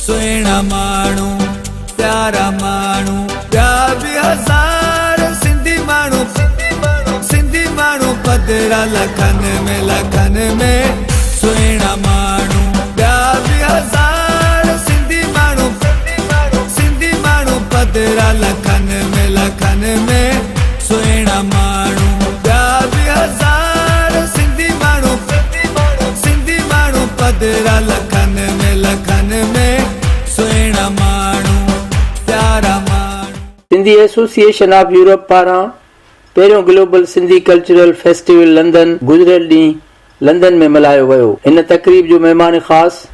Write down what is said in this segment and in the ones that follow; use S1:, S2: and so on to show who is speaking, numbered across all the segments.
S1: سهڻا ماڻهو، پيارا ماڻهو، ٻيا به هزار سنڌي ماڻهو، سنڌي ماڻهو پڌرا لکن ۾ لکن ۾، سهڻا ماڻهو، ٻيا به هزار سنڌي ماڻهو، سنڌي ماڻهو پڌرا لکن ۾ لکن ۾، سهڻا ماڻهو، ٻيا به هزار سنڌي ماڻهو، سنڌي ماڻهو پڌرا لکن ۾ لکن ۾، سهڻا ماڻهو، پيارا ماڻهو.
S2: سنڌي ايسوسيئيشن آف يورپ پاران پهريون global Sindhi cultural festival London گذريل ڏينهن لندن ۾ ملهايو ويو. هن تقريب جو مهمان خاص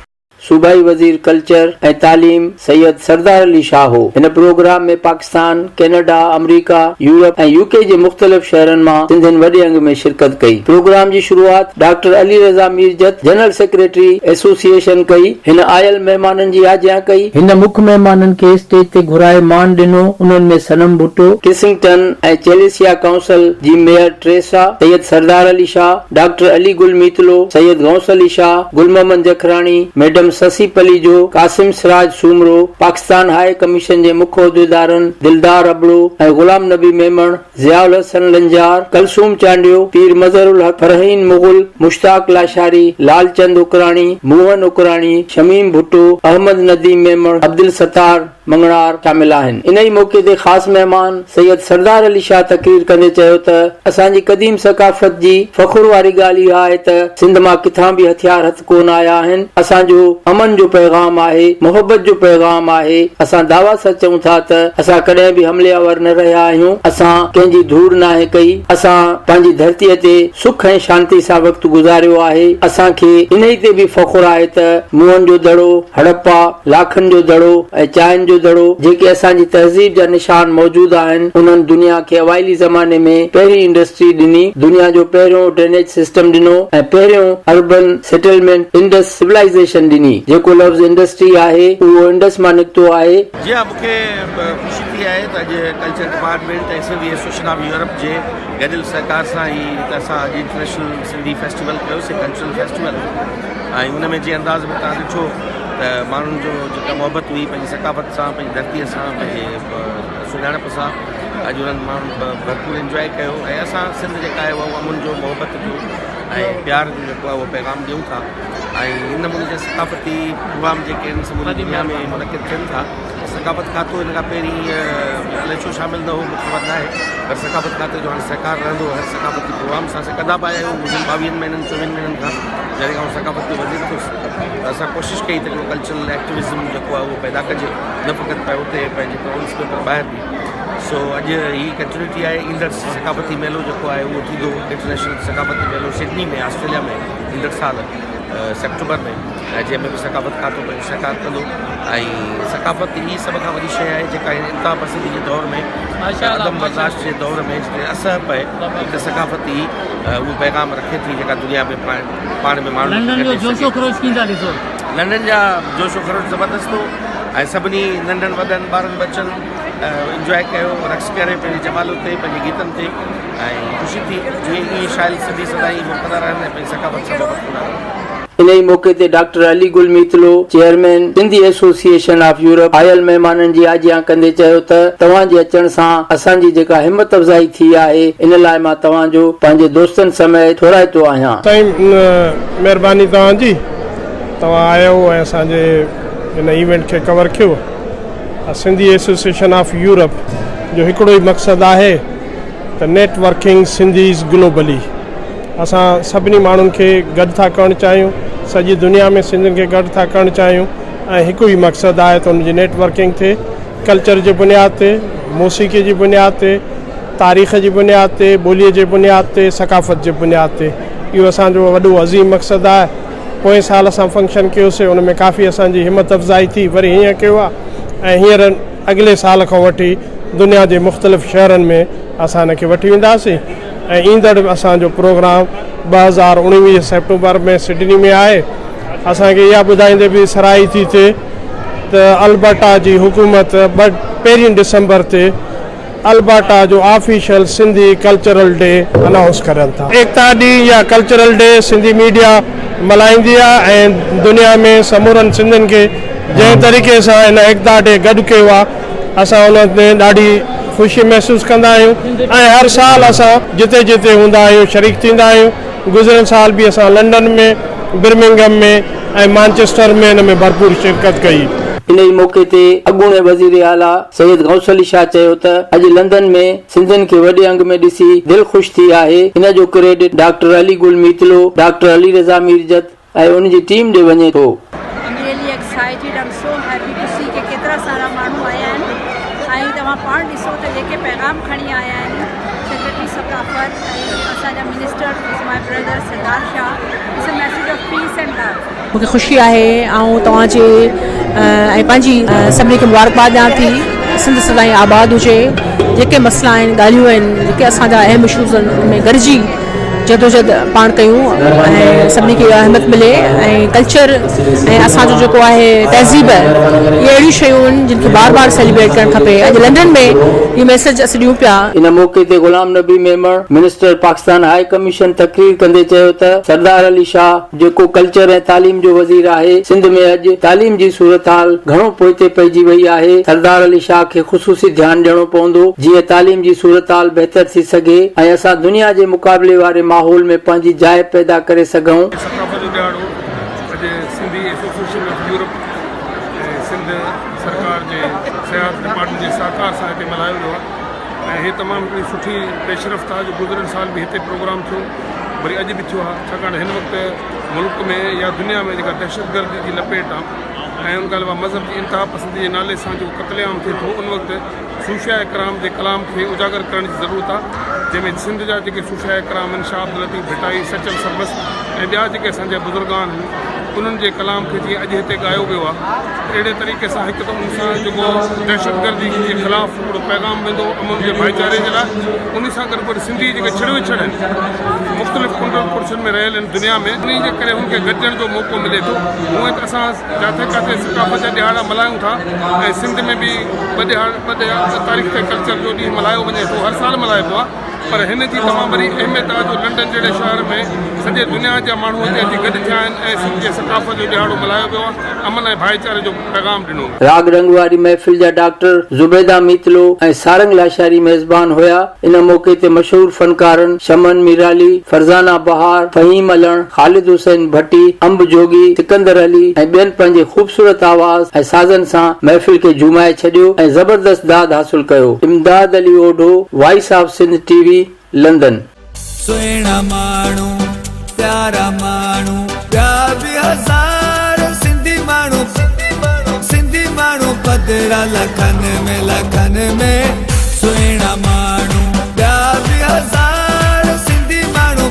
S2: صوبائي وزير ڪلچر ۽ تعليم سيد سردار علي شاهه هو. هن پروگرام ۾ پاڪستان، ڪينيڊا، آمريڪا، يورپ ۽ يو ڪي جي مختلف شهرن مان سنڌين وڏي انگ ۾ شرڪت ڪئي. پروگرام جي شروعات doctor Ali Raza Mirjat, general secretary association ڪئي. هن آيل مهمانن جي آجيان ڪئي. هن مک مهمانن کي اسٽيج تي گهرائي مان ڏنو، انهن ۾ صنم ڀٽو، ڪسنگٽن ۽ چيليسيا ڪائونسل جي mayor Teresa, Syed Sardar Ali Shah, doctor Ali Gul Mitlo, Syed Ghaus Ali Shah, Gul Muhammad Jakhrani, madam Sassi Palijo, Qasim Siraj Soomro, Pakistan high commission جي مک عهديدارن دلدار ابڙو ۽ غلام نبي ميمڻ، ضياء الحسن لنجار، ڪلثوم چانڊيو، پير مظهر الحق، فرحين مغل، مشتاق لاشاري، لال چند اڪراڻي، موهن اڪراڻي، شميم ڀٽو، احمد نديم ميمڻ، عبدالستار مڱڻهار شامل آهن. انهي موقعي تي خاص مهمان سيد سردار علي شاهه تقرير ڪندي چيو ته اسان جي قديم ثقافت جي فخر واري ڳالهه اها آهي ته سنڌ مان ڪٿان به هٿيار هٿ ڪونه آيا آهن، اسان جو امن جو پيغام آهي، محبت جو پيغام آهي، اسان دعويٰ سان چئون ٿا ته اسان ڪڏهن به حملي آور نه رهيا آهيون، اسان ڪنهن جي ڌوڙ ناهي ڪئي، اسان پنهنجي ڌرتيء تي سک ۽ شانتي سان وقت گذاريو آهي، اسان کي انهي تي به فخر آهي ته موهن جو دڙو، هڙپا، لاکن جو دڙو ۽ چانهن جو دڙو جيڪي اسان جي تهذيب جا نشان موجود آهن، انهن دنيا کي اوائلي زماني ۾ پهرين انڊسٽري ڏني، دنيا جو پهريون ڊرينيج سسٽم ڏنو ۽ پهريون اربن سيٽلمينٽ انڊس سولائيزيشن ڏني. جيڪو لفظ انڊسٽري آهي، اهو انڊس مان نڪتو آهي.
S3: جي ها مون کي خوشي ٿي آهي ته اڄ culture department ۽ Sindhi association of Europe جي گڏيل سهڪار سان هي هت اسان اڄ انٽرنيشنل سنڌي فيسٽيول ڪيوسي ڪلچرل فيسٽيول ۽ ان ۾ جنهن انداز ۾ توهان ڏٺو ته ماڻهن جو جيڪا محبت هئي پنهنجي ثقافت سان پنهنجي ڌرتيء سان پنهنجي سڃاڻپ سان اڄ انهن ماڻهن ڀرپور انجواء ڪيو ۽ اسان سنڌ جيڪا آهي اهو امن جو محبت جو ۽ پيار جو جيڪو آهي اهو پيغام ڏيون ٿا ۽ ان نموني جا ثقافتي پروگرام جيڪي آهن سموري دنيا ۾ منعقد ٿين ٿا ثقافت کاتو ان کان پهرين الائي ڇو شامل نه هو مون کي خبر ناهي پر ثقافت کاتي جو هاڻي سهڪار رهندو هر ثقافتي پروگرام سان اسين ڪندا به آيا آهيون گذريل ٻاويهن مهينن چوويهن مهينن کان جڏهن کان آئون ثقافت جو وزير ٿيس ته اسان ڪوشش ڪئي ته هڪڙو ڪلچرل ايڪٽوزم جيڪو آهي اهو پيدا ڪجي نه فقط اتي پنهنجي پراونس ۾ پر ٻاهر به سو اڄ هي ڪنٽينيوٽي آهي ايندڙ ثقافتي ميلو جيڪو آهي اهو ٿيندو انٽرنيشنل ثقافتي ميلو سڊني ۾ آسٽريليا ۾ ايندڙ سال سيپٽمبر ۾ ۽ جنهن ۾ به ثقافت کاتو پنهنجو سهڪار ڪندو ۽ ثقافت ئي سڀ کان وڏي شيء آهي جيڪا هن انتها پسندي جي دور ۾ عدم برداشت جي دور ۾ جتي اسهپ آهي اتي ثقافت ئي اهو پيغام رکي ٿي جيڪا دنيا ۾ پاڻ ۾ ماڻهن
S4: لنڊن جو جوش و خروش ڪيئن ٿا ڏسو؟
S3: لنڊن جا جوش و خروش زبردست هو ۽ سڀني ننڍن وڏن ٻارن ٻچن انجواء ڪيو رقص ڪري پنهنجي جمالو تي پنهنجي گيتن تي ۽ خوشي ٿي جيئن ائين شايد سنڌي سدائين مرڪندا رهن ۽ پنهنجي ثقافت سان محبت ڪندا رهن.
S2: انهي موقعي تي doctor Ali Gul Mitlo, chairman Sindhi association of Europe آيل مهمانن جي آجيان ڪندي چيو ته توهان جي اچڻ سان اسان جي جيڪا همت افزائي ٿي آهي ان لاء مان توهان جو پنهنجي دوستن سميت ٿورائتو آهيان.
S5: سائين مهرباني توهان جي توهان آيو ۽ اسان جي هن ايونٽ کي ڪور ڪيو. سنڌي ايسوسيئيشن آف يورپ جو هڪڙو ئي مقصد آهي ته نيٽ ورڪنگ سنڌيز گلوبلي اسان سڀني ماڻهن کي گڏ ٿا ڪرڻ چاهيون سڄي دنيا ۾ سنڌين کي گڏ ٿا ڪرڻ چاهيون ۽ هڪ ئي مقصد آهي ته ان جي نيٽ ورڪنگ ٿئي ڪلچر جي بنياد تي موسيقي جي بنياد تي تاريخ جي بنياد تي ٻولي جي بنياد تي ثقافت جي بنياد تي اهو اسان جو وڏو عظيم مقصد آهي پوئين سال اسان فنڪشن ڪيوسي ان ۾ ڪافي اسان جي همت افزائي ٿي وري هينئر ڪيو آهي ۽ هينئر اڳلي سال کان وٺي دنيا جي مختلف شهرن ۾ اسان ان کي وٺي وينداسين ۽ ايندڙ اسان جو پروگرام 2019 سيپٽمبر ۾ سڊني ۾ آهي. اسان کي اها ٻڌائيندي به سرهائي ٿي ٿئي ته البرٽا جي حڪومت پهرين ڊسمبر تي البرٽا جو official Sindhi cultural day announce ڪرن ٿا. ايڪتا ڏينهن يا ڪلچرل ڊي سنڌي ميڊيا ملهائيندي آهي ۽ دنيا ۾ سمورن سنڌين کي جنهن طريقي سان هن ايڪتا ڊي گڏ ڪيو آهي اسان ان تي ڏاڍي خوشي محسوس ڪندا آهيون ۽ هر سال اسان جتي جتي هوندا آهيون شريڪ ٿيندا آهيون گذريل سال به اسان لنڊن ۾ برمنگهم ۾ ۽ مانچسٽر ۾ ان ۾ ڀرپور شرڪت ڪئي.
S2: انهي موقعي تي اڳوڻي وزير اعليٰ سيد غوث علي شاهه چيو ته اڄ لنڊن ۾ سنڌين کي وڏي انگ ۾ ڏسي دل خوش ٿي آهي، ان جو credit doctor Ali Gul Mitlo, doctor Ali Raza Mirjat ۽ ان جي ٽيم ڏي وڃي ٿو.
S6: I'm really excited I'm so happy to see ڪي ڪيترا سارا ماڻهو آيا آهن ۽ توهان پاڻ ڏسو ته جيڪي پيغام کڻي آيا آهن سيڪريٽري ثقافت ۽ اسان جا minister is my brother Sardar Shah it's a message of peace and love.
S7: مون کي خوشي آهي آئون توهان جي ۽ پنهنجي سڀني کي مبارڪباد ڏيان ٿي سنڌ سدائين آباد هجي جيڪي مسئلا آهن ڳالهيون آهن جيڪي اسان جا اهم اشوز آهن ان ۾ گڏجي جدوجھد پاڻ ڪيون ۽ سڀني کي اها همت ملي ۽ ڪلچر ۽ اسان جو جيڪو آهي تهذيب اهي اهڙيون شيون آهن جن کي بار بار سيليبريٽ ڪرڻ کپي اڄ لنڊن ۾ اهو ميسج اسين ڏيون پيا.
S2: ان موقعي تي Ghulam Nabi Memon minister Pakistan high commission تقرير ڪندي چيو ته سردار علي شاهه جيڪو ڪلچر ۽ تعليم جو وزير آهي، سنڌ ۾ اڄ تعليم جي صورتحال گهڻو پوئتي پئجي وئي آهي، سردار علي شاهه کي خصوصي ڌيان ڏيڻو پوندو، جيئن تعليم جي صورتحال بهتر ٿي سگهي ۽ اسان دنيا جي مقابلي واري ماحول ۾ پنهنجي جاء پيدا ڪري سگهون.
S8: ثقافت جو ڏهاڙو اڄ Sindhi association of Europe ۽ Sindh سرڪار جي سياحت ڊپارٽمينٽ جي سهڪار سان هتي ملهايو ويو آهي ۽ هي تمام هڪڙي سٺي پيش رفت آهي جو گذريل سال به هتي پروگرام ٿيو وري اڄ به ٿيو آهي ڇاڪاڻ ته هن وقت ملڪ ۾ يا دنيا ۾ جيڪا دهشتگردي جي لپيٽ آهي ۽ ان کان علاوه مذهب جي انتها پسندي جي نالي سان جيڪو قتل عام ٿئي ٿو ان وقت صوفياء ڪرام جي ڪلام کي اجاگر ڪرڻ جي ضرورت آهي جنهن ۾ سنڌ جا جيڪي صوفياء ڪرام آهن شاهه عبداللطيف ڀٽائي، سچل سرمست ۽ ٻيا جيڪي اسان جا بزرگان آهن انهن جي ڪلام کي جيئن اڄ هتي ڳايو ويو آهي ته اهڙي طريقي سان هڪ ته ان سان جيڪو دهشتگردي جي خلاف هڪڙو پيغام ويندو امن جي ڀائيچاري جي لاء انهي سان گڏ گڏ سنڌي جيڪي ڇڙ وڇڙ آهن مختلف ڪنڊن ڪڙڇن ۾ رهيل آهن دنيا ۾ انهي جي ڪري هن کي گڏجڻ جو موقعو ملي ٿو هونئن ته اسان جاٿي ڪاٿي ثقافت جا ڏهاڙا ملهايون ٿا ۽ سنڌ ۾ به ٻه ڏهاڙا ٻه ڏهاڙا تاريخ تي ڪلچر جو ڏينهن ملهايو وڃي ٿو هر سال ملهائبو آهي پر هن جي تمام وڏي اهميت آهي جو لنڊن جهڙي شهر ۾ سڄي دنيا جا ماڻهو هتي اچي گڏ ٿيا آهن ۽ سنڌ جي ثقافت جو ڏهاڙو ملهايو ويو آهي امن ۽ ڀائيچاري جو پيغام ڏنو ويو.
S2: راڳ رنگ واري محفل جا ڊاڪٽر زبيده ميتلو ۽ سارنگ لاشاري ميزبان هيا. ان موقعي تي مشهور فنڪارن شمن ميرالي، فرزانه بهار، فهيم علڻ، خالد حسين ڀٽي، انب جوڳي، سڪندر علي ۽ ٻين پنهنجي خوبصورت آواز ۽ سازن سان محفل کي جهومائي ڇڏيو ۽ زبردست داد حاصل ڪيو. Imdad Ali Odho, voice of Sindh T V, London.
S1: سهڻا ماڻهو پيارا ماڻهو ٻيا به هزار سنڌي ماڻهو سنڌي ماڻهو پڌرا لکن ۾ لکن ۾ سهڻا ماڻهو ٻيا به هزار سنڌي ماڻهو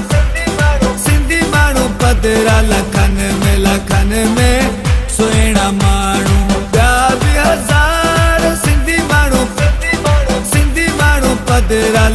S1: سنڌي ماڻهو پڌرا لکن ۾ لکن ۾ سهڻا ماڻهو ٻيا به هزار سنڌي ماڻهو سنڌي ماڻهو پڌرا.